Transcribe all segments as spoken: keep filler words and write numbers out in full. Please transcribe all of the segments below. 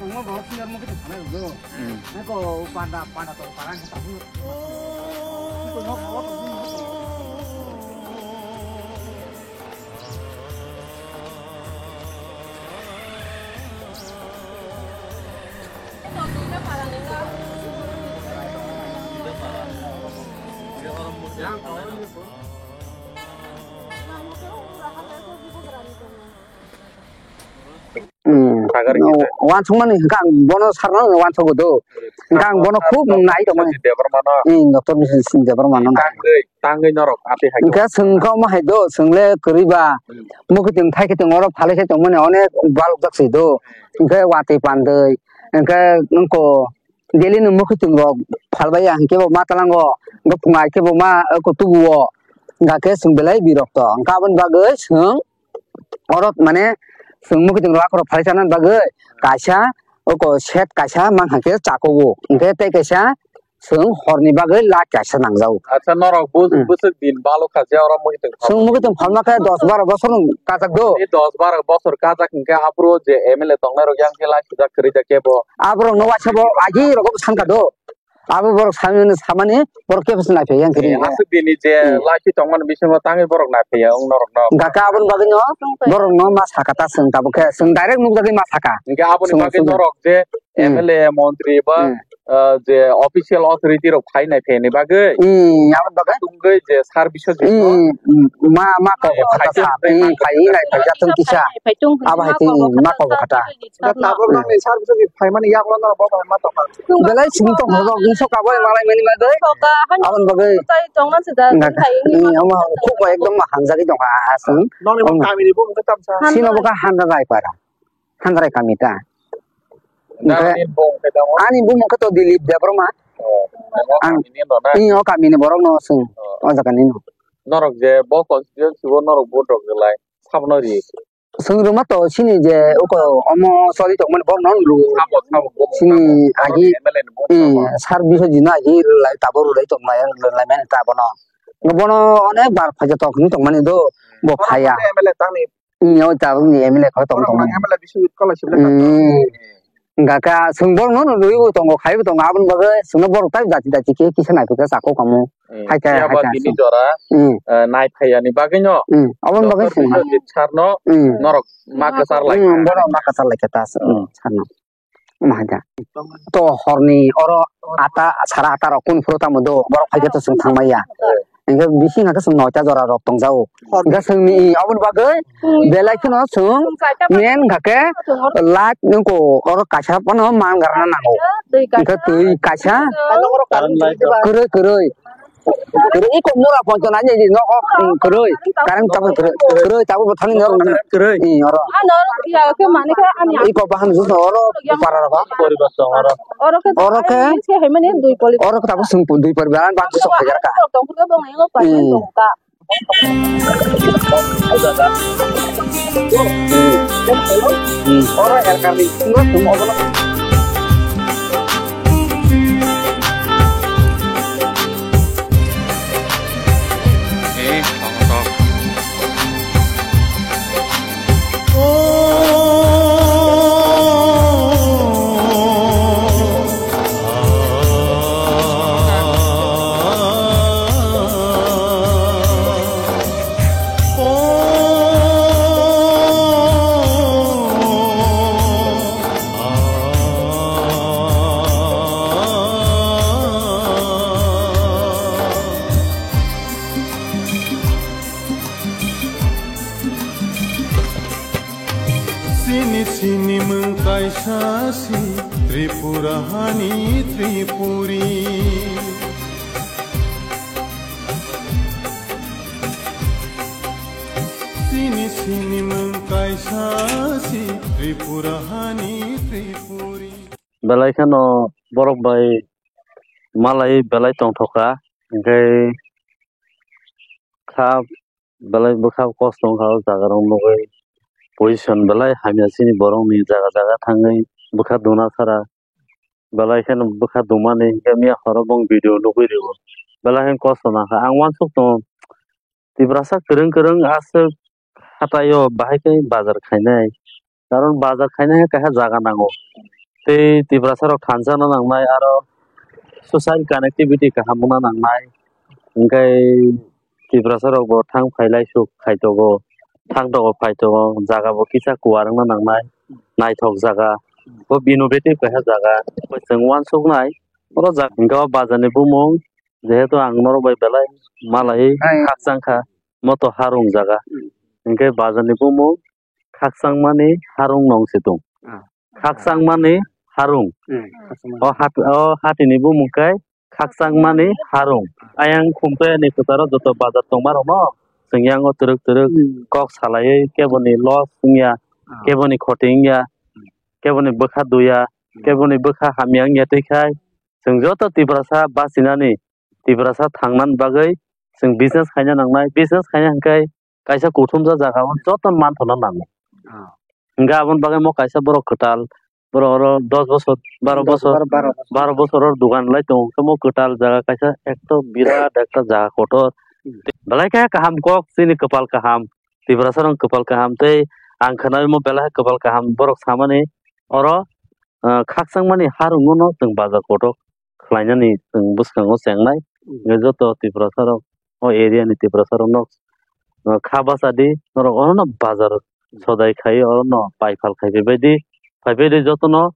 Tongma borok senior mokhe tong sanai rwgo. Hmm. Nai ko panda, panda tong para ang khe tabuk. Nai ko nok, nok, nok. Hmm. Sagar No, kita. Wansukmani hwnkhe ang bono sarno wansukgo do. Hwnkhe ang bono khub nai tongmani. Debbarmano. Hmm, Doctor Biswajit Singh Debbarmano. Tangwi, tangwi norok ati hai. Hwnkhe chwng khe omo hai do, chwng le kwrwi ba. Hmm. Mukhuitwng thaikhe tong oro phalai khe tongmani onek balok jak se do. Hwnkhe watwi pandwi, hwnkhe nokho daily ni mukhuitwng rok phalbai ya, hwnkhe bo ma tlango, hwnkhe phungai khe bo ma, eh, ko tubuo. Hwnkhe chwng belai birokto. Hwnkhe aboni bagwi chwng oro mane chwng mukhuitwng rok akhorok phalai chana bagwi kaisa oko set kaisa mang hai khe chakogo. Hwnkhe tei kaisa chwng horni bagwi la kaisa nangjago. Acha norok bu-, Hmm. bwswk din balokha je oro mukhuitwng Chwng phalmani? Mukhuitwng phalma khe dos baro bosor kajak do. Ni dos baro bosor kajak hwnkhe aphuru je M L A tongnai rok yang khe lai sijak kwrwi da kebo. Aborok no waisa bo agi rok bo sanka do. Abo borok samani, samani borok kebo se naiphiya yang kiri. Eh, aswk bini je Hmm. laki tongmani bisingo tangwi borok naiphiya wng norok no. Hwnkha khe aboni bagwi no borok no ma saka ta chwng tabuk khe chwng direct nukjagwi ma saka. Hwnkhe aboni Chwng bagwi chwng norok je Hmm. M L A, montri ba, Hmm. ah, je official authority rok phai naiphiya ni bagwi. Hmm, aboni bagwi. Tungwi je service o Hmm, hmm, ma, ma kok Ayo, kata hai sa. Hmm, phai nai phai jatong kisa. Abo hai twi, hmm, ma kok kata. Tabuk nang ni service o phaimani yaklo no bo ma tongkha. Belai simi tong ho, wngso ka bo malai mani ma doi. Aboni bagwi. Tongna se da, Nang, khai ni hmm, omo khub ekdom ma hamjagwi tongkha aswng. Nongni bo Omo. Kami ni bo wngkha tamsa. Sino bo kha Handarai para. Handarai kami ta. Nang Onkhe ni bo wngkha tamo? Ani bumung khe to Dilip Debbarma. Oh, nang o Ang, kami ni no na? Ih, o kami ni borok no swng. Oh. O jaga ni no. Norok je bo constituency bo norok vote rok rwlai. Sabno ri. Chwng rwma to chini je uko omo choli tongmani borokno rw-, Sabo, sabo, bo chini sabo. Agi, M L A ni bo eh, sabo. Sar Biswajit no agi rwlai, tabuk rwlai tongmani, rwlai mani ta bono. Bono onek bar phaijak tok hinwi tongmani do, bo Bono phaiya. M L A tangni. Hmm, o tabuk ni M L A kho tong Bono tongmani. M L A Biswajit kola sibla Hmm. Hingka khe chwng borokno rwui bo tongo, khai bo tongo, aboni bagwi chwngno borok tai dati dati khe kisa naithok khe chakho kamo. Hmm. Hai khe, Phiya hai ba khe tini chwng. Jora, Hmm. eh, nai phaiya ni bagwi no. Hmm. Aboni bagwi Doctor chwng. Biswajit sir no Hmm. norok ma kwchar lai Hmm, kha. Borok ma kwchar lai khe ta, Hmm. hmm, sir no. Omo hai khe. To horni oro ata, sara ata rok kunu phuru tamo do, borok phai khe to chwng thang maya. Hmm. Hingke bising hake chwng noita jora rok tong jago. Hor. Hingke chwngni aboni bagwi belai kheno chwng main hake light nungko oro kaisa phano man garana nango. Hingke twi kaisa. Current light rok. Kwrwi, kwrwi. Kwrwi iko mura ponto na ni nogo, mm, kwrwi. Current tabuk kwrwi, kwrwi tabuk bo thani noro nang. Kwrwi. Ih, oro. Iko bahan jus oro para rok. Poribar tong oro. Oro khe oro khe hai mani dui poli. Oro khe tabuk sung dui poribar an bang jus sok khajar ka. Oro khe bong ego pa Hmm. Tong ka. Hmm. Oro air kami. Eh, tong tong. Chini, chini mung kaisa si Tripura hani Tripuri. Chini, chini mung kaisa si Tripura hani Tripuri. Belai kheno borok bai malai belai tongthokha, hingke kha belai bwkha kosto wngkha o jaga rok nugwi. Position belai hamya chini borok ni jaga jaga thangwi bwkha duna sara belai kheno bwkha dumani hingke miya horo bong video nugwi rio belai kheno kosto nangkha. Ang uansuk tongo Tiprasa kwrwng kwrwng aswk hatai o bahai khe bazar khainai. Karon bazar khaina hai kaisa jaga nango. Tei Tiprasa rok thansa no nangnai, aro social connectivity kaham wngna nangnai. Hingke Tiprasa rok bo thang phailai suk khaitogo, thang togo phaitogo, jaga bo kisa kuar wngna nangnai, naithok jaga, bo innovative kaisa jaga, bo chwng uansuknai. Oro jaga hingke o bazar ni bumung, jehetu ang norok bai belai malai khakchang kha, moto harung jaga, hingke bazar ni bumung khakchangmani harung nong se tong. Ah. Khakchangmani harung. Hmm, khakchangmani. O hat-, o hatini bumung khe khakchangmani harung. Ayang khumtoyani kwcharo joto bazar tongma rokno chwng yango twrwk twrwk kok salaiwi keboni loss wngya, keboni khoti wngya, keboni bwkha duya, keboni bwkha hamya wngya twi khai chwng joto Tiprasa bachinani Tiprasa thangnani bagwi chwng business khaina nangnai. Business khaina hwnkhe kaisa kuthumsa jaga o joto manthokna nango. Ah. Hwnkhe aboni bagwi mo kaisa borok kwtal, borok oro dos bosor, baro bosor, baro bosor oro dugan lai tongo. Hwnkhe mo kwtal jaga kaisa ekto birat ekta jaga kotor. Hmm. Belai khe kaham kok chini kwpal kaham, Tiprasa rok kwpal kaham tei ang khwnai mo belai kwpal kaham borok samani oro ah, khakchangmani harungo no chwng bazar kotor khlainani chwng bwskango chengnai. Hmm. Hwnkhe joto Tiprasa rok, o area ni Tiprasa rok no, ah, kha bacha di, norok oro no bazar sodai khai, oro no pai phal khai phai bai di, phai bai di joto no.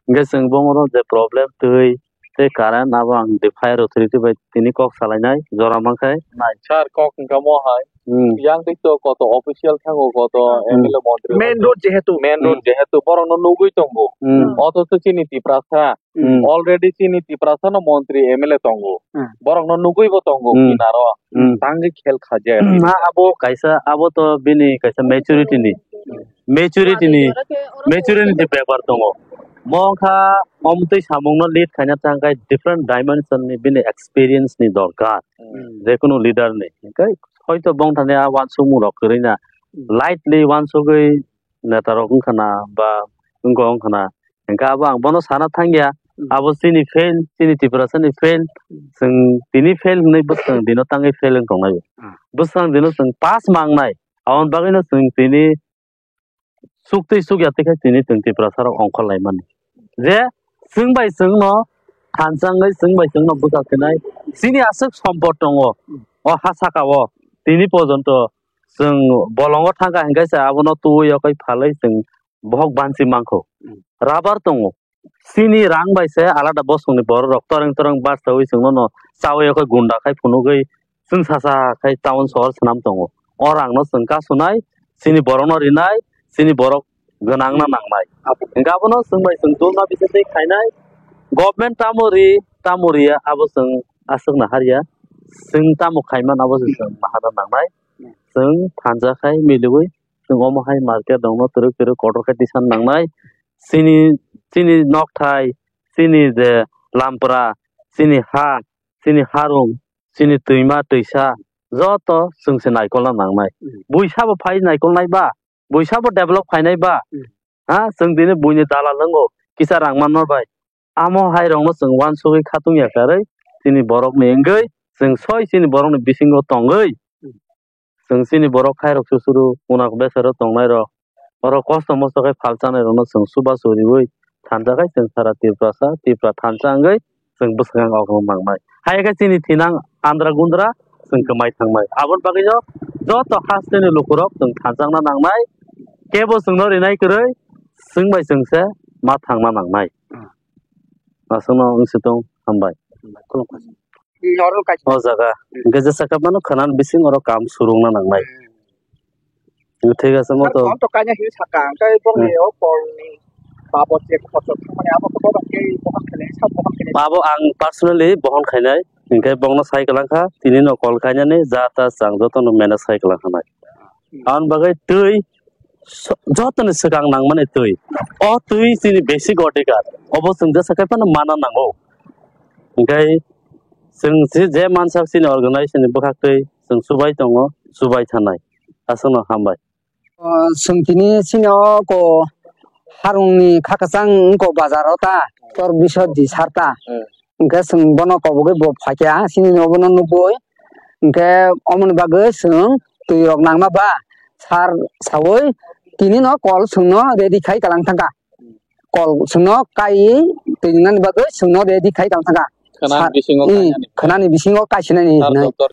Hwnkhe chwng bo oro je problem twi tei current abo ang de fire authority bai tini kok salainai jora mankhai. Nai, sir, kok hwnkha mo hai. Hmm. Yang twi to koto official thango, koto Hmm. M L A montri Main road jehetu. Main road Hmm. jehetu borokno nugwi tongo. Hmm. Othocho chini Tiprasa, Hmm. already chini Tiprasa no montri M L A tongo. Hmm. Borokno nugwi bo tongo Hmm. kinaro. Hmm. Tangwi khel khaje. Na abo kaisa, abo to bini kaisa maturity ni, maturity ni, maturity ni bepar tongo. Mo wngkha omtwi samung no lead khaina tangkai different dimension ni bini experience ni dorkar. Hmm. Jekunu leader ni. Hwnkhe hoito bongthani a uansukmung rok kwrwi na lightly uansugwi neta rok wngkha na ba wngkha wngkha na. Hwnkhe abo ang bono sana thangya. Hmm. Abo chini fail, chini Tiprasa ni fail. Hmm. Chwng tini fail hwnwi bwskang dino tangwi fail wng tongnai. Hmm. Bwskang dino chwng pass mangnai. Aboni bagwino chwng tini suk twi suk ya twi khe tini chwng Tiprasa rok ongkhor lai mani. Je chwng bai chwng no thansa wngwi chwng bai chwng no bwsa khenai chini aswk sompot tongo o ha saka o tini pojonto chwng bolongo thangkha hwnkhe se abono twiwi yokhai phalwi chwng bohok banchi mankho. Rubber tongo. Chini rang bai se alada bosongni borok rok toreng toreng barsawi chwngno no chawi o khe gunda khai phunugwi chwng sasa khai town sohor swnam tongo. O rangno chwng kasunai, chini borokno rinai, chini borok gwnangna nangnai. Hwnkhe abono chwng bai chwng dulna bisingtwi khainai. Government tamo ri, tamo riya abo chwng aswk naharya. Chwng tamo khaiman abo se chwng naharna nangnai. Chwng thansa khai miliwi chwng omo hai market rokno twrwk twrwk kotor khe tisan nangnai. Chini, chini nokthai, chini je lampra, chini ha, chini harung, chini twima twisa, joto chwng se naikolna nangnai. Hmm. Buisa bo phai naikolnai ba, buisa bo develop khainai ba. Hmm. Ha, chwng tini buini dalal wngo, kisa rang manma bai. Amo hai rokno chwng uansugwi khatung ya karwi, chini borokni wngwi, chwng soi chini borokni bisingo tongwi. Hmm. Chwng chini borok khairok susuru, unak besero tongnairok, oro kosto mosto khe phal chanairokno chwng chubachu riui thansa khai chwng sara Tiprasa, Tipra thansa wngwi chwng bwskango okno mangnai. Hai khe chini thinang andra gundra chwng kwmai thangnai. Aboni bagwino joto hasteni lukurok chwng thansa wngna nangnai, kebo chwngno rinai kwrwi chwng bai chwng se ma thangna nangnai. Aswkno wngsi tong, hambai. Khulumkha. Hmm, oro kaisa. O jaga. Hmm. Hwnkhe jesa khe mano khwnani bising oro kam surungna nangnai. Hmm. Thik ase, mo to. Phone to kaina hini saka, hwnkhe bongni Hmm. o call ni babot je khorchok thangmani abo khe bohon khainai, sa bohon khainai. Abo ang personally bohon khainai, hwnkhe bongno sai kwlang kha, tini no call khainani ja ta chang joto no manage khai kwlang kha nai. Hmm. Aboni bagwi twi so-, jotoni swkang nangmani twi. O twi chini basic odhikar. Obo chwng jesa khai phano mana nango. Hwnkhe chwng si je mansak chini organization ni bwkhak twi chwng chubai tongo, chubai thanai. Aswkno hambai. O, chwng tini chini o ko harungni kha kwchang wngko bazar o ta, tor bisor di sar ta. Hmm. Hwnkhe chwng bono kobogwi bo phaikha, chini no bono nugwi. Hwnkhe omoni bagwi chwng twi rok nangma ba sar saui tini no call chwngno ready khai kalang thangkha. kol chwngno kai twi nani bagwi chwngno ready khai tang thangkha. Khwnani Sa- bisingo mm, kainani. Khwnani bisingo kaisinani Sir hinwi. Doctor